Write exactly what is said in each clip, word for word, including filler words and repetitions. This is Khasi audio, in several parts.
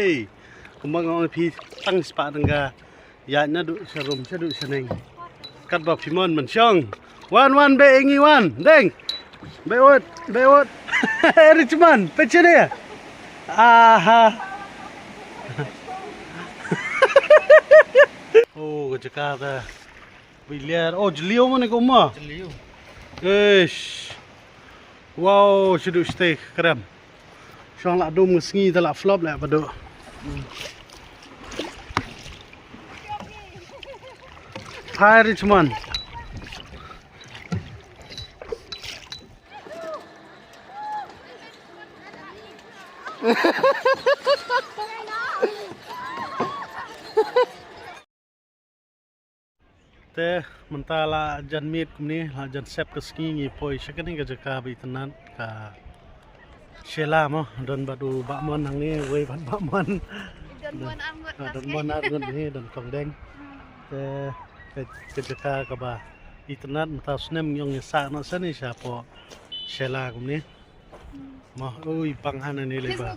Hey, kumba nga ong phi tang spah tang ka. Ïa na du sharum sha du shaneng. Kat ba phi mon man shong. Wan wan be ingi wan. Deng. Be wot, be wot. Richmond, pechene. Aha. Oh, ka jaka ta. Biliar. Oh, jliu mane ko ma. Jliu. Eish. Wow, shidu stay krem. Shong la dum sngi ta la flop la badu. Hi Richmond. Te mynta la jan miet kumne, la jan sep ka sngi, ngi poi sha kane ka jaka ba itynnat, ka Shella mo, don bad u Bah Mon hangne, wei bad Bah Mon. Don Mon Arngut, ah, don Mon Arngut ne, don Kong Deng. Te ka, ka jaka kaba itynnat, mynta u snem ngi ong ïa sah noh shane shapoh Shella kumne. Mo, ui, bang hana ni lei ba.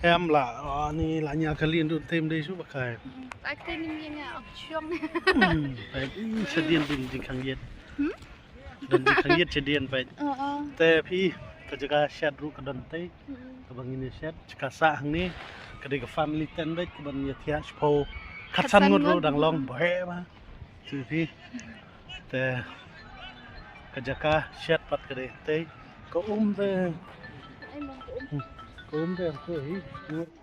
Em la, oh, ni la nya kali ndu tem dei shu ba kai. Hmm, peit, ih, shadien dun jingkhang ïet. Hmm? Dun jingkhang ïet shadien peit. Oh, oh. Te phi, ka jaka shet ruh ka don tei. Hmm. Kaba ngin ïa shet, jaka sah hangne, ka dei ka family tent beit, kaba ngin ïa thiah shiphew. Khatsan ngut ruh dang long, bha ba. Shu phi. Te ka jaka shet pat ka dei te ka um te. Ka um te ko hi.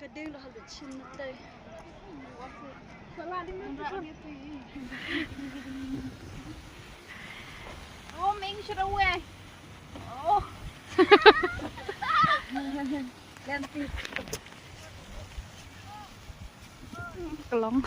Ka dei la hal chin te. Oh, ming shrawe. Oh. Ka long.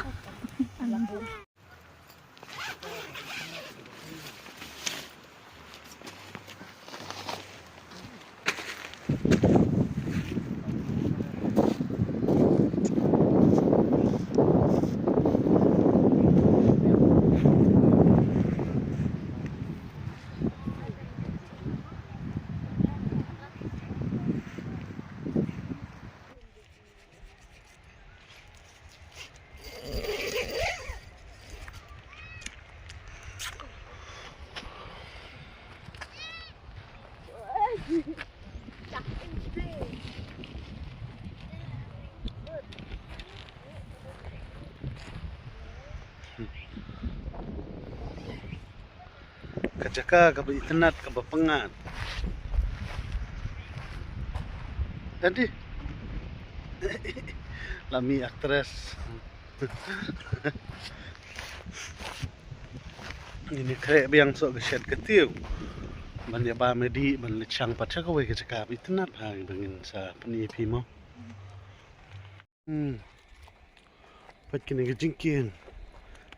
Ka jaka kaba itynnat kaba pyngngad. Dadi. La mih actress. Ngin ïa khreh biang soh ka shet ka tiew. Ban ïa bam ïa dih ban leit shang pat sha kawei ka jaka ba itynnat ha ba ngin sa pyni ïa phi mo. Hmm. Peit kine ki jingkieng.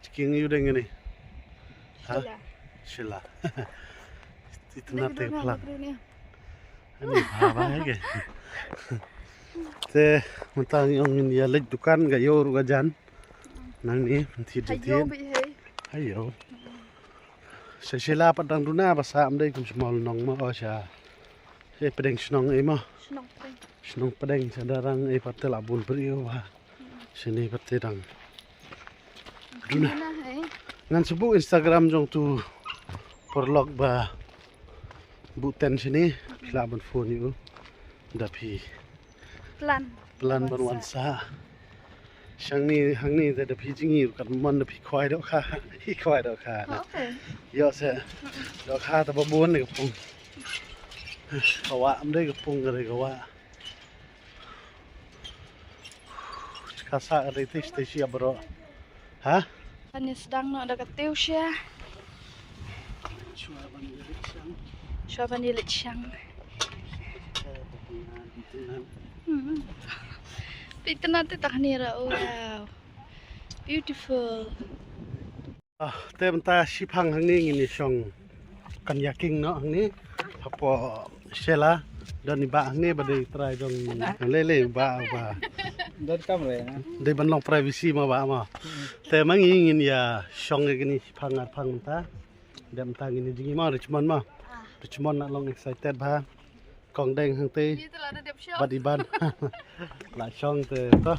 Jingkieng aïu dei kine? Ha? Shella. Shella. Itynnat te ka phlang. Ani bha bha ke. Te mynta ngi ong ngin ïa leit dukan ka ïoh ruh ka jan. Nangne mynta. Hayo. Hayo. Sha Shella pat dang duna ba sah ym dei kum sha Mawlynnong mo, oh sha. Sha pdeng shnong ei mo. Shnong pdeng. Shnong pdeng sha darang ei pat te la bun briew ba. Shane pat te dang. Duna. Ngan sa buh Instagram jong tu paralok ba buh tent shane, phi lah ban phone ïa u. Da phi plan. Plan ban wan sah. Shangne hangne te da phi jngi ruh kat mon da phi khwai dohkha. Phi khwai dohkha. Oh, okay. Ïoh se. Dohkha ta ba bun ne ka pung. Ka wah ym dei ka pung ka dei ka wah. Ka sah ka dei te sha te shi ïa baroh. Ha? Ani sdang noh da ka tiew sha. Shuwa ban ïa leit shang. Shuwa ban ïa leit shang. Hmm. Peit kane te tak ni ra, wow. Beautiful. Ah, te mynta shiphang hangne ngin ïa shong kan ïa king noh hangne. Hapoh Shella don i bah hangne ba dei trai jong lei lei bah bah. Don kamra na. Dei ban long privacy ma bah ma. Te ma ngi ngin ïa shong ïa kine shiphang arphang mynta. Dep mynta ngin ïa jngi ma Richmond ma. Richmond na long excited bha. Kong Deng hangtei. Bad i Ban. La shong te to.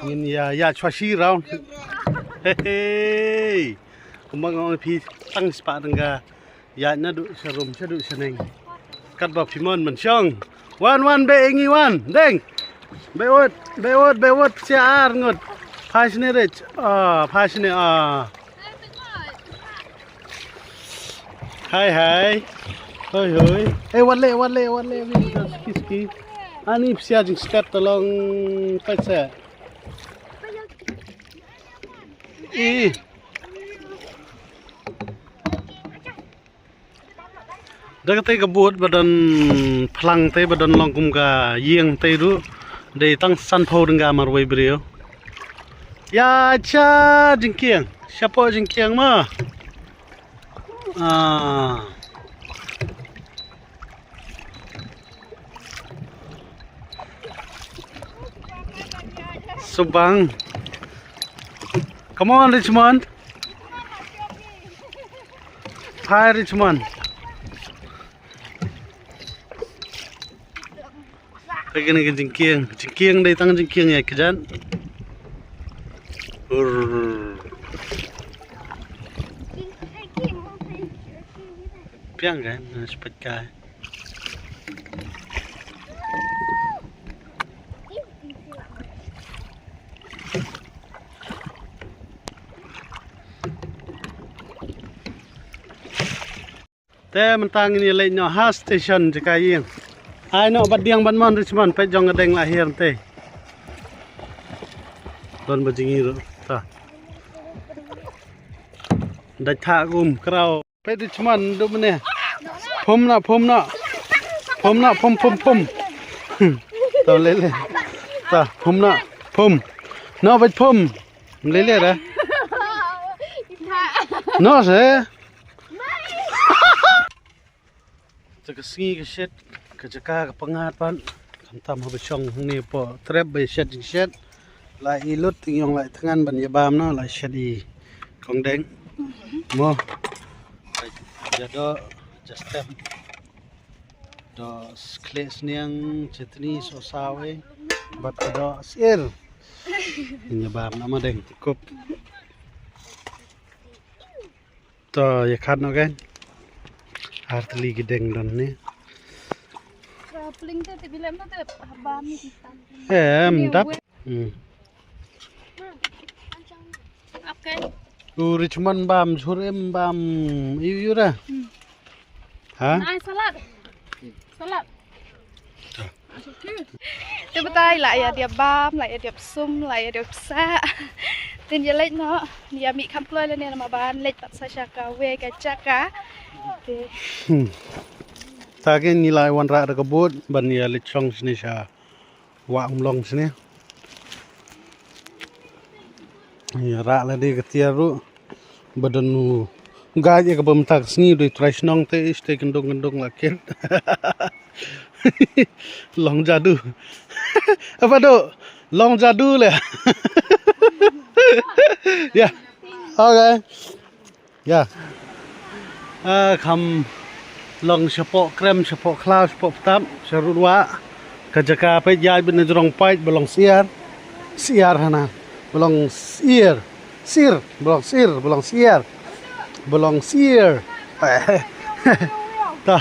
Ngin ïa ïa chwa shi round. Hey, hey. Kumba ngong phi tang spah tang ga. Ïa na du sharum sha du shaneng. Kat ba phi mon man shong. Wan wan be ngi wan. Deng. Be wot be wot be wot sia ar ngot. Phai shne rich. Ah, phai shne ah. Hai hai. Hoi hoi. Eh, wat le wat le wat le. Ski ski. Ani psia jing skat tolong pesa. Eh. Da kata ka bud ba don phlang te ba don long kum ka ïing te ruh. Dei tang san phew dang ka marwei briew. Ïa cha jingkieng. Shapoh jingkieng ma. Ah. Subang. Come on, Richmond. Hi, Richmond. Kane ka jingkieng, jingkieng dei tang jingkieng ïa ka jan. Ur. Piang kan, na sepat kai. Te mynta ngin ïa leit noh ha station jaka ïing. Ai noh bad diang ban mon Richmond peit jong ka deng la hiar te. Don ba jingïaroh ta. Dait tha kum kraw. Peit Richmond du mene. Phum na phum na. Phum na phum phum phum. Ta le le. Ta phum na phum. No bait phum. Le le da. No se. Te ka sngi ka shet, ka jaka ka pyngngad pat. Khamtam haba shong hangne hapoh trep ba ïa shet jingshet. La i lut, i ong la i thngan ban ïa bam noh, la i shet i kong deng. Mo. Ïa doh, just tem. Doh skhleh sniang, chutney, sohsaw eh. Bad ka doh syier. Ïa bam noh ma deng, kup. To ïa khat noh kein. Ar tylli ki deng don ne. Em dap. Hmm. U Richmond bam sur em bam iu iu ra. Ha? Ai salad. Salad. Te batai la ïa diap bam, la ïa diap sum, la ïa diap sa. Tin ïa leit noh, ïa mih kham kloi lane namar ban leit pat sa sha kawei ka jaka. Te. Hmm. Ta ke ngi la wanrah da ka bud ban ïa leit shong shane sha Wah Umlong shane. Ïa rah lade ka tiar ruh. Ba don u guide ïa kaba mynta ka sngi u dei trai shnong te ish te kyndong kyndong la kit. Long jadu. Apa do? Long jadu le. Ya. Okay. Ya. Ah, kham long shapoh krem, shapoh khlaw, shapoh ptap, sha rud wah. Ka jaka peit ïaid bad na jrong peit ba long syiar. Syiar hana. Ba long syiar. Sir, ba long sir, ba long syiar. Ba long syiar. Ta.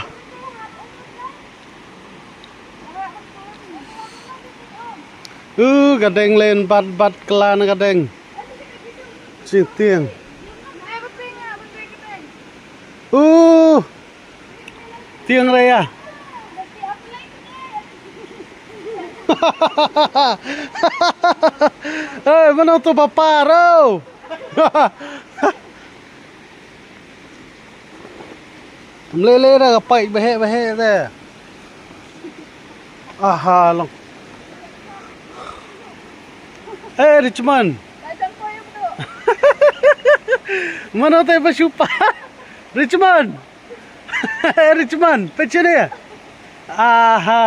Uh, ka deng len bat bat klan ka deng. Sing tiang. Uh. Tiang raya. Eh, mano tu papa ro? Mlele da ka paik bahek bahek da. Aha long. Eh, Richmond. Mano te ba shupa? Richmond. Richmond, peit shane. Aha.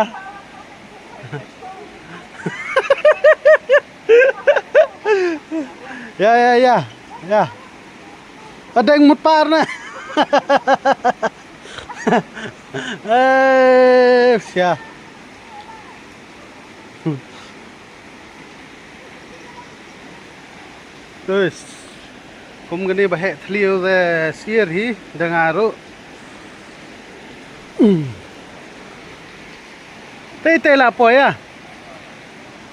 Ya, ya, ya. Ya. Adeng mut par na. Eh, sia. Terus. Kum kane ba heh thliew te siar hi da nga ruh. Te te la poi ah.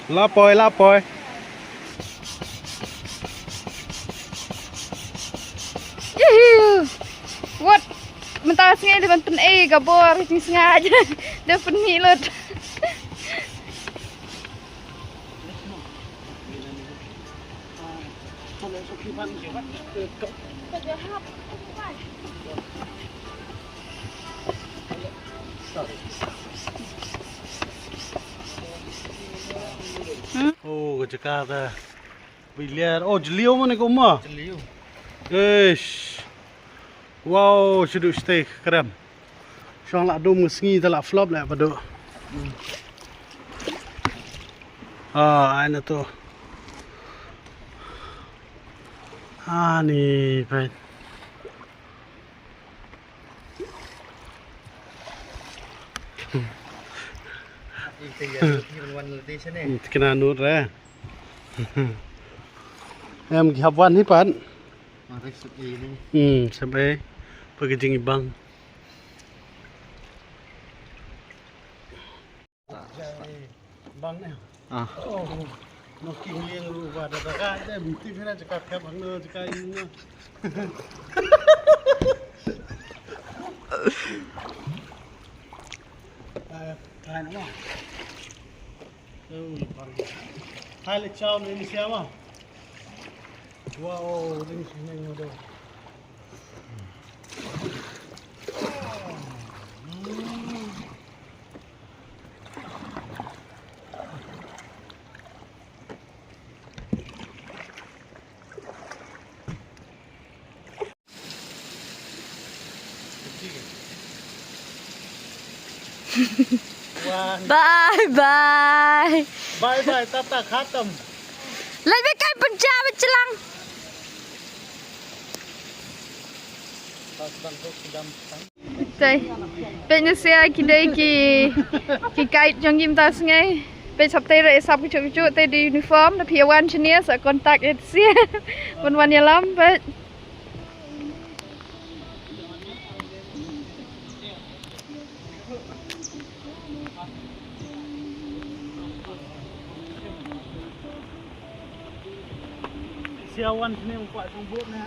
La poi, la poi. Yuhu! Wat mynta sngi dei ban pynei ka bor jingsngaid. Dei pynmih lut. Hmm? Oh, ka jaka ta. Biliar. Oh, jylliew mane ka umma. Jylliew. Eish. Wow, shu duk stay kren. Shong la dum sngi ta la flop la ba duk. Ah, ai na to. Ah, ni pen. Kena nur eh. Em ki hap wan hi pat. Hmm, sampai pergi jing ibang. Bang eh. Ah. Oh, no king liang ru ba da da ka de mti phira jaka khap hang no jaka ing no. Ah, kan mo. Oh, bang. Hai le chao le ni siapa? Wow, ini sini ada. Bye bye. Bye bye, tata khatam. Lai be kai pynja be chlang. Te peit na sia ki dei ki, ki guide jong ngi mynta sngi. Peit sap te re sap ki chuk chuk te dei uniform, da phi wan shane sa contact ïa sia. Ban wan ïalam peit. Sia wan shane kwah shong bot ne.